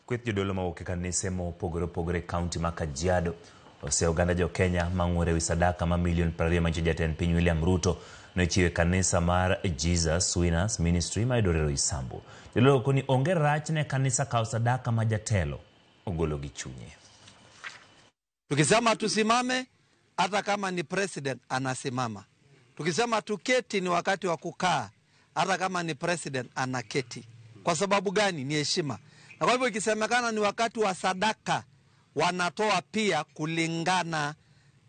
Kweth jodolo mawuok e kanise mopogore opogore e kaunti ma Kajiado oseyo oganda jo Kenya mang'were ewi sadaka ma milion 20 manyicho jatend piny William Ruto nochiwo e kanisa mar Jesus Winners Ministry mayudore Roysambu. Jodolo koni onge rach ne kanisa kawo sadaka ma jatelo ogolo gi chunye. Tukisema tusimame, hata kama ni president anasimama. Tukisema tuketi, ni wakati wa kukaa, hata kama ni president anaketi. Kwa sababu gani? Ni heshima. Na kwa hivyo ikisemekana ni wakati wa sadaka, wanatoa pia kulingana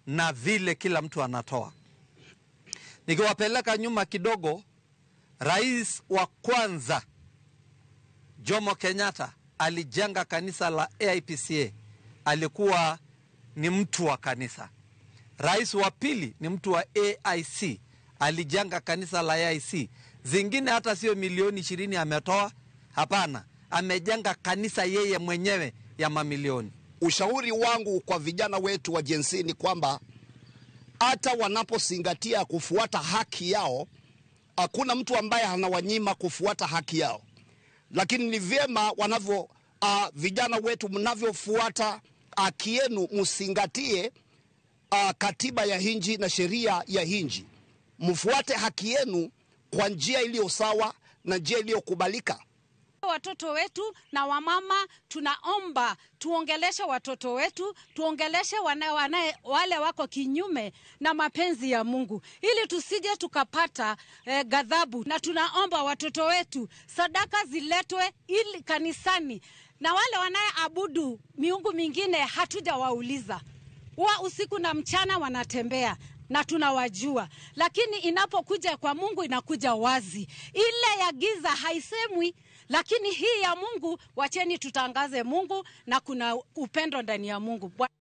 na vile kila mtu anatoa. Nikiwapeleka nyuma kidogo, rais wa kwanza Jomo Kenyatta alijenga kanisa la AIPCA, alikuwa ni mtu wa kanisa. Rais wa pili ni mtu wa AIC, alijenga kanisa la AIC. Zingine hata sio milioni 20 ametoa, hapana, amejenga kanisa yeye mwenyewe ya mamilioni. Ushauri wangu kwa vijana wetu wa Gen Z ni kwamba hata wanapozingatia kufuata haki yao, hakuna mtu ambaye anawanyima kufuata haki yao, lakini ni vyema wanavyo vijana wetu mnavyofuata haki yenu, msingatie katiba ya hinji na sheria ya hinji, mfuate haki yenu kwa njia iliyo sawa na njia iliyokubalika. Watoto wetu na wamama, tunaomba tuongeleshe watoto wetu, tuongeleshe wale wako kinyume na mapenzi ya Mungu, ili tusije tukapata ghadhabu. Na tunaomba watoto wetu sadaka ziletwe ili kanisani, na wale wanayeabudu miungu mingine hatujawauliza. Huwa usiku na mchana wanatembea na tunawajua, lakini inapokuja kwa Mungu inakuja wazi. Ile ya giza haisemwi, lakini hii ya Mungu, wacheni tutangaze Mungu, na kuna upendo ndani ya Mungu.